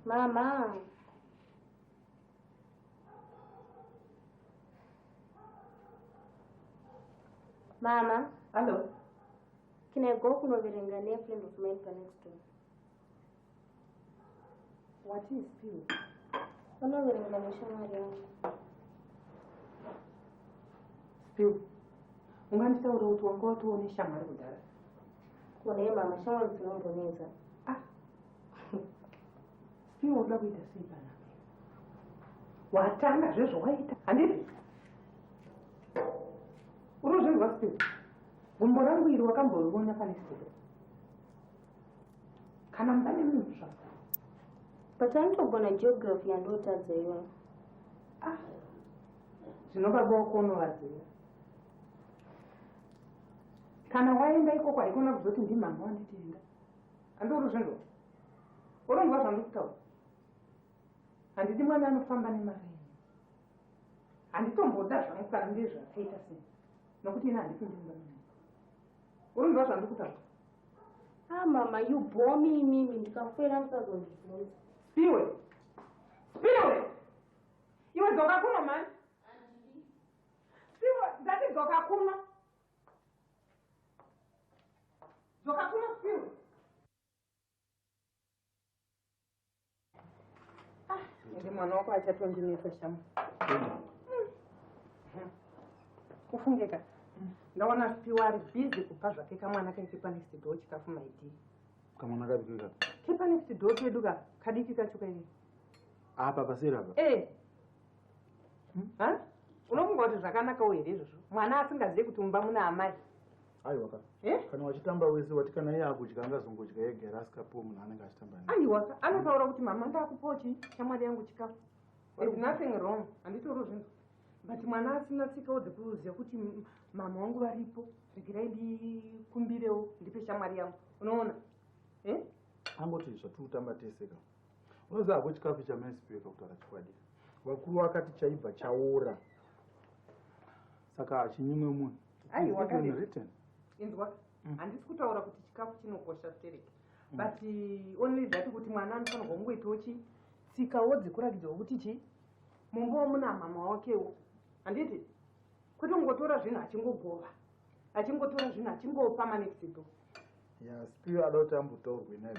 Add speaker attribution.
Speaker 1: Mama. Mama.
Speaker 2: Hello.
Speaker 1: Can I go kunoverenga ne friend of mine pa next door?
Speaker 2: What is Piwe?
Speaker 1: Unoverenga neshamwari yangu.
Speaker 2: Spiwe. Unganditaura kuti wanga watiwo neshamwari kudhara?
Speaker 1: Kune mama, shamwari dzinombonetsa.
Speaker 2: Ah. Spiwe unoda kuita sei panapa? Watanga zvezvawaita, handiti? Unozvinzwa Spiwe? Gumbo rangu iri wakamboriona pane sitoro. Kana mumba nemunhu zvako.
Speaker 1: But anotogona geography yandotadza iyoyo.
Speaker 2: Ah. Zvino baba wako unovaziva. Kana waenda ikoko haikona kuzoti ndimama wanditi enda. Handiuri zvinzwa. Unonzwa zvandiri kutaura. Handidi mwana anofamba nemari ini. Handitomboda zvangu kana ndezvakaita sei. Nokuti ini handipindi mumba memunhu. Unonzwa zvandiri kutaura.
Speaker 1: Ah mama, you bore me imimi ndikafera musazondibvunza.
Speaker 2: Spiwe. Spiwe. Iwe dzoka kuno mani. Spiwe, ndati dzoka kuno. Dzoka kuno Spiwe. Ah, ende mwana wako achatondinetsa shamu. Ufunge ka. Ndaona Spiwe ari busy kupa zvake kamwana kake pa next door chikafu maidii.
Speaker 3: Kamwana kapi keka?
Speaker 2: Kepa next door kedu ka kadiki kacho kaye.
Speaker 3: Apa paseri apa.
Speaker 2: Eh. Ha? Unofunga kuti zvakanakawo here izvozvo? Mwana asingazivi kuti mumba muna amai.
Speaker 3: Aiwa ka.
Speaker 2: Eh?
Speaker 3: Kana wachitamba wese wati kana iye akudya angazongodya ega here asikapiwe munhu anenge achitamba naye.
Speaker 2: Aiwa ka. Anotaura kuti mama ndakupawo chii shamwari yangu chikafu. There's nothing wrong. Handitori zvinhu. But mwana asina tsikawo dzekuziva kuti mama wangu varipo. Regerai ndikumbirewo ndipe shamwari yangu. Unoona? Eh?
Speaker 3: Angoti zvatiri kutamba tese ka. Unoziva hako chikafu chamaisipiweka kutaura chokwadi. Vakuru vakati chaibva chaora. Saka hachinyimwe munhu.
Speaker 2: Aiwa
Speaker 3: It's even
Speaker 2: kare.
Speaker 3: written.
Speaker 2: Inzwa. Handisi kutaura kuti chikafu chinokosha stereki. But only that kuti mwana anofanirwa kungoitawo chi tsikawo dzekuratidzawo kuti chi mumbawo muna mama wakewo. Handiti? Kwete kungotora zvinhu achingogova. Achingotora zvinhu achingopa manext door.
Speaker 3: Ya, Spiwe ada kuti ambotaurwe naye.